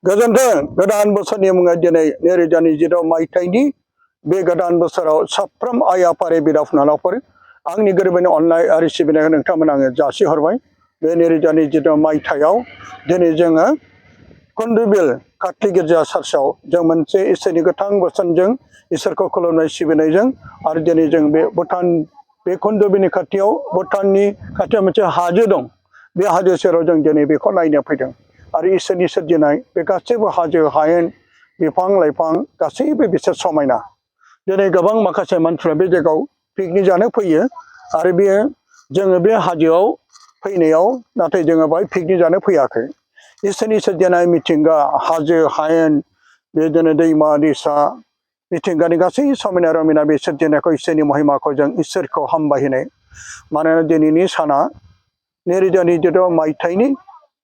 गोजोन्थों गोदान बोसोरनि मुङै दिनै 2022 मायथाइनि बे गोदान बोसोराव साफ्रोम आइ आफारि बिदा फंबायफोर आंनि गोरबोनि अननाय आरो सिबिनायखौ नोंथांमोन आङो जासिहरबाय। बे 2022 मायथाइयाव दिनै जोङो कुन्दुबिल काटलि गिर्जा चार्चआव जों मोनसे इसोरनि गोथां बोसोनजों इसोरखौ खुलुमनाय सिबिनायजों आरो दिनै जों बे भुटान बे कुन्दुबिलनि खाथियाव भुटाननि खाथियाव मोनसे हाजो दं। बे हाजो सेराव जों दिनै बेखौ नायनो फैदों आरो इसोरनि सोरजिनाय बे गासैबो हाजो हायेन बिफां लाइफां गासैबो बिसोर समायना। दिनै गोबां माखासे मानसिफ्रा बे जायगायाव पिकनिक जानो फैयो आरो बेयो जोङो बे हाजोआव फैनायाव नाथाय जोङो बाहाय पिकनिक जानो फैयाखै। इसोरनि सोरजिनाय मिथिंगा हाजो हायेन बिदिनो दैमा दैसा मिथिंगानि गासै समायना रमायना बे सोरजिनायखौ इसोरनि महिमाखौ जों इसोरखौ हामबायहोनाय। मानोना दिनैनि साना 2022 मायथाइनि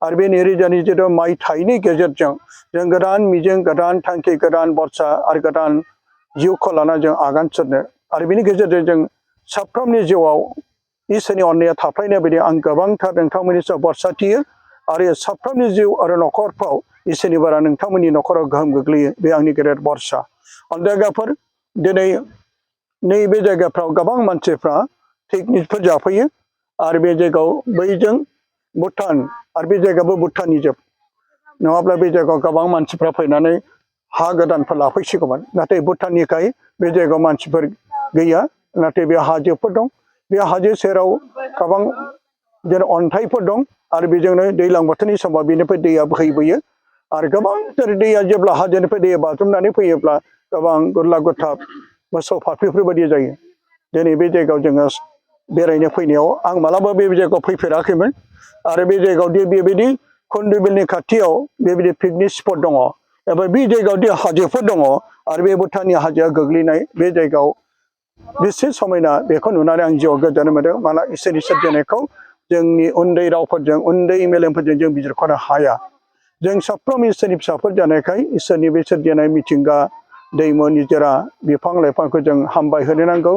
आरो बे 2022 मायथाइनि गेजेरजों जों गोदान मिजिं गोदान थांखि गोदान बर्सा आरो गोदान जिउखौ लाना जों आगान सुरनो आरो बेनि गेजेरजों जों साफ्रोमनि जिउआव इसोरनि अननाया थाफ्लायनाय बायदि आं गोबांथार नोंथांमोननि सायाव बर्सा थियो आरो साफ्रोमनि जिउ आरो न'खरफ्राव इसोरनि बारा नोंथांमोननि न'खराव गोहोम गोग्लैयो बे आंनि गेदेर बर्सा। जायगाफोर दिनै नैबे जायगाफ्राव गोबां मानसिफ्रा पिकनिकफोर जाफैयो आरो बे जायगायाव बैजों भुटान आरो बे जायगायाबो भुटाननि जोब नङाब्ला बे जायगायाव गोबां मानसिफ्रा फैनानै हा गोदानफोर लाफैसिगौमोन नाथाय भुटाननिखाय बे जायगायाव मानसिफोर गैया नाथाय बे हाजोफोर दं। बे हाजो सेराव गोबां जेन अन्थाइफोर दं आरो बेजोंनो दैज्लां बोथोरनि समाव बेनिफ्राय दैया बोहैबोयो आरो गोबांथार दैया जेब्ला हाजोनिफ्राय दैया बाज्रुमनानै फैयोब्ला गोबां गुरलाब गुथाब मोसौ फाफ्लिफोर बायदि जायो। दिनै बे जायगायाव जोङो बेरायनो फैनायाव आं मालाबा बे जायगायाव फैफेराखैमोन आरो बे जायगायावदि बेबायदि कुन्दुबिलनि खाथियाव बेबायदि पिकनिक स्पट दङ एबा बे जायगायावदि हाजोफोर दङ आरो बे भुटाननि हाजोआ गोग्लैनाय बे जायगायाव बेसे समायना बेखौ नुनानै आं जिउआव गोजोननाय मोनदों। मानोना इसोरनि सोरजिनायखौ जोंनि उन्दै रावफोरजों उन्दै मेलेमफोरजों जों बिजिरख'नो हाया। जों साफ्रोम इसोरनि फिसाफोर जानायखाय इसोरनि बे सोरजिनाय मिथिंगा दैमु निजोरा बिफां लाइफांखौ जों हामबाय होनो नांगौ।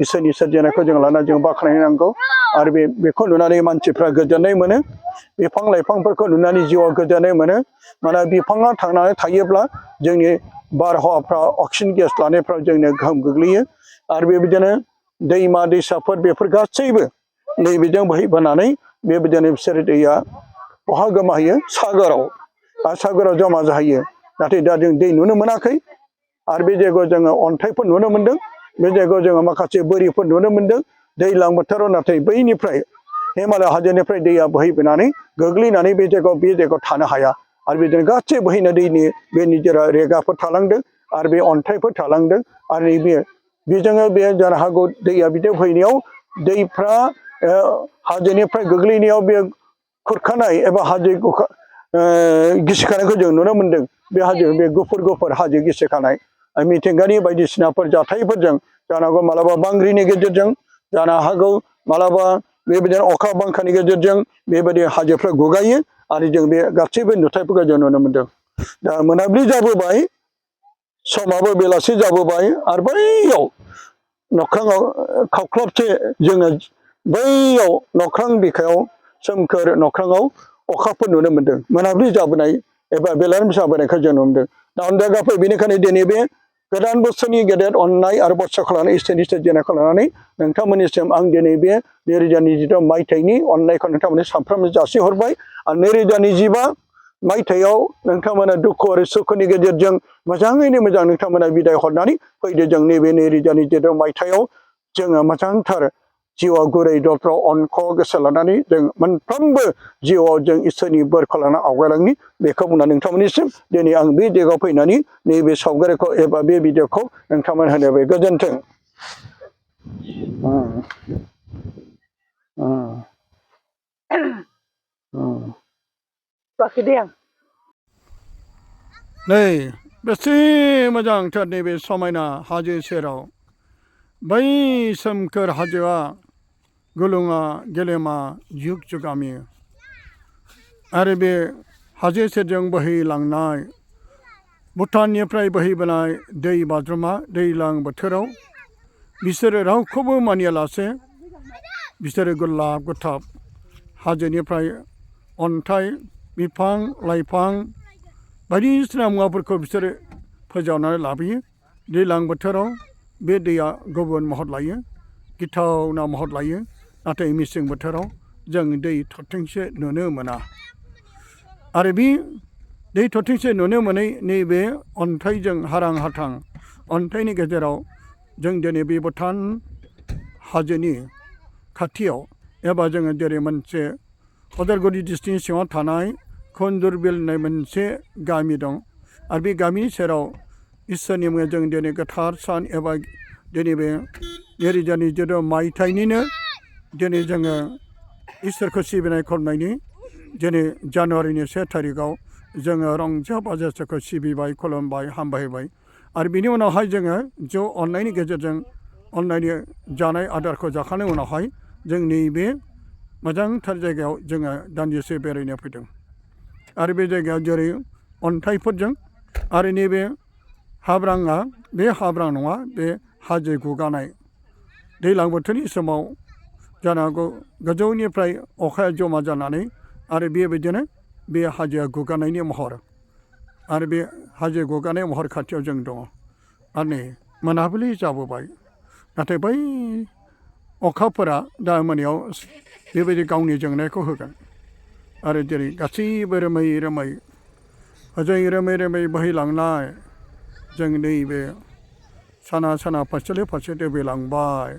इसोरनि सोरजिनायखौ जों लानानै जों बाख्नायनो नांगौ आरो बेखौ नुनानै मानसिफ्रा गोजोननाय मोनो। बिफां लाइफांफोरखौ नुनानै जिउआव गोजोननाय मोनो। मानोना बिफाङा थांनानै थायोब्ला जोंनि बारहावाफ्रा अक्सिजेन गेस लानायफ्राव जोंनो गोहोम गोग्लैयो आरो बेबायदिनो दैमा दैसाफोर बेफोर गासैबो नैबेजों बोहैबोनानै बेबायदिनो बिसोर दैया बहा गोमाहैयो सागोराव आरो सागोराव जमा जाहैयो। नाथाय दा जों दै नुनो मोनाखै आरो बे जायगायाव जोङो अन्थाइफोर नुनो मोनदों। बे जायगायाव जोङो माखासे बोरिफोर नुनो मोनदों दैज्लां बोथोराव नाथाय बैनिफ्राय हिमालय हाजोनिफ्राय दैया बोहैबोनानै गोग्लैनानै बे जायगायाव थानो हाया आरो बिदिनो गासै बोहैनाय दैनि बे निजोरा रेगाफोर थालांदों आरो बे अन्थाइफोर थालांदों आरो नैबे बेजोंनो बे जानो हागौ दैया बिदि बोहैनायाव दैफ्रा हाजोनिफ्राय गोग्लैनायाव बे खुरखानाय एबा हाजो गिसिखानायखौ जों नुनो मोनदों। बे हाजो बे गुफुर हाजो गिसिखानाय मिथिंगानि बायदिसिनाफोर जाथायफोरजों जानो हागौ मालाबा बांग्रिनि गेजेरजों जानो हागौ मालाबा बेबायदिनो अखा बांखानि गेजेरजों बेबायदि हाजोफ्रा गुगायो आरो जों बे गासैबो नुथायफोरखौ जों नुनो मोनदों। दा मोनाबिलि जाबोबाय समाबो बेलासि जाबोबाय आरो बैयाव नख्राङाव खावख्लाबसे जोङो बैयाव नख्रां बिखायाव सोमखोर नख्राङाव अखाफोर नुनो मोनदों। मोनाबिलि जाबोनाय एबा बेलासि जाबोनायखौ जों नुनो मोनदों। दा जायगाफोर बेनिखायनो दिनै बे गोदान बोसोरनि गेदेर अननाय आरो बर्साखौ लानानै इसोरनि सोरजिनायखौ लानानै नोंथांमोननिसिम आं दिनै बे 2022 मायथाइनि अननायखौ नोंथांमोननो सानफ्रोमबो जासिहरबाय आरो 2025 मायथाइयाव नोंथांमोना दुखु आरो सुखुनि गेजेरजों मोजाङैनो मोजां नोंथांमोना बिदाय हरनानै फैदो। जों नैबे 2022 मायथाइयाव जोङो मोजांथार जिउआव गुरै दरफ्राव अनख' गोसो लानानै जों मोनफ्रोमबो जिउआव जों इसोरनि बोरखौ लाना आवगायलांनि बेखौ बुंनानै नोंथांमोननिसिम दिनै आं बे जायगायाव फैनानै नैबे सावगारिखौ एबा बे भिडिअखौ नोंथांमोन होनोबाय गोजोन्थों। नै बेसे मोजांथार नैबे समायना हाजो सेराव बै सोमखोर हाजोआ गुलुङा गेलेमा जुग जुगामि आरो बे हाजो सेरजों बोहैलांनाय भुटाननिफ्राय बोहैबोनाय दै बाज्रुमा दैज्लां बोथोराव बिसोरो रावखौबो मानियालासे बिसोरो गुरलाब गुथाब हाजोनिफ्राय अन्थाइ बिफां लाइफां बायदिसिना मुवाफोरखौ बिसोरो फोजावनानै लाबोयो दैज्लां बोथोराव बे दैया गुबुन महर लायो गिथावना महर लायो नाथाय मेसें बोथोराव जों दै थरथिंसे नुनो मोना आरो बे दै थरथिंसे नुनो मोनै नैबे अन्थाइजों हारां हाथां अन्थाइनि गेजेराव जों दिनै बे भुटान हाजोनि खाथियाव एबा जोङो जेरै मोनसे उदालगुरि डिस्ट्रिक्टनि सिङाव थानाय खुन्दुरबिल होननाय मोनसे गामि दं आरो बे गामिनि सेराव इसोरनि मुङै जों दिनै गोथार सान एबा दिनै बे 2022 मायथाइनिनो दिनै जोङो इसोरखौ सिबिनाय खुलुमनायनि दिनै जानुवारिनि 1 थारिखआव जोङो रंजा बाजा इसोरखौ सिबिबाय खुलुमबाय हामबायबाय आरो बिनि उनावहाय जोङो ज' अननायनि गेजेरजों अननायनि जानाय आदारखौ जाखांनायनि उनावहाय जों नैबे मोजांथार जायगायाव जोङो दान्दिसे बेरायनो फैदों आरो बे जायगायाव जेरै अन्थाइफोरजों आरो नैबे हाब्राङा बे हाब्रां नङा बे हाजो गुगानाय दैज्लां बोथोरनि समाव जानो हागौ गोजौनिफ्राय अखाया जमा जानानै आरो बेबायदिनो बे हाजोआ गुगानायनि महर आरो बे हाजो गुगानाय महर खाथियाव जों दङ आरो नै मोनाबिलि जाबोबाय नाथाय बै अखाफोरा दा मोनायाव बेबायदि गावनि जोंनायखौ होगोन आरो जेरै गासैबो रोमै रोमै ओजों रोमै रोमै बोहैलांनाय जों नैबे साना साना फारसेले फारसे दोबैलांबाय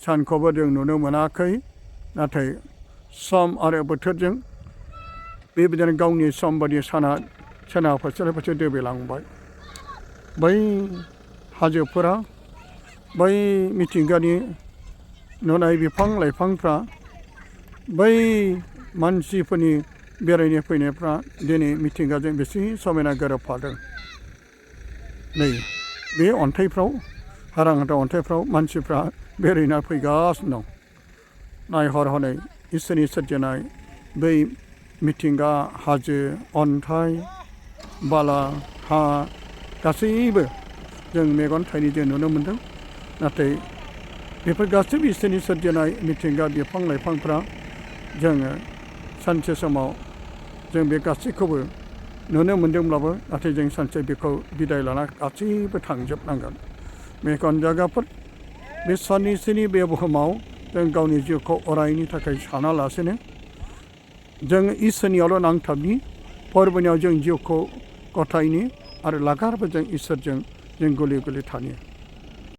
सानखौबो जों नुनो मोनाखै नाथाय सम आरो बोथोरजों बेबायदिनो गावनि सम बायदि साना फारसेले फारसे दोबैलांबाय बै हाजोफोरा बै मिथिंगानि नुनाय बिफां लाइफांफ्रा बै मानसिफोरनि बेरायनो फैनायफ्रा दिनै मिथिंगाजों बेसे समायना गोरोबफादों नै बे अन्थाइफ्राव हारां हाथां अन्थाइफ्राव मानसिफ्रा बेरायना फैगासिनो दं नायहर हनै इसोरनि सोरजिनाय बै मिथिंगा हाजो अन्थाइ बाला हा गासैबो जों मेगन थाइनैजों नुनो मोन्दों नाथाय बेफोर गासैबो इसोरनि सोरजिनाय मिथिंगा बिफां लाइफांफ्रा जोङो सानसे समाव जों बे गासैखौबो नुनो मोन्दोंब्लाबो नाथाय जों सानसे बेखौ बिदाय लाना गासैबो थांजोबनांगोन बेखायनो जायगाफोर बे साननैसोनि बे बुहुमाव जों गावनि जिउखौ अरायनि थाखाय सानालासेनो जों इसोरनियावल' नांथाबनि फोरबोनियाव जों जिउखौ गथायनि आरो लागारबो जों इसोरजों जों गले गले थानि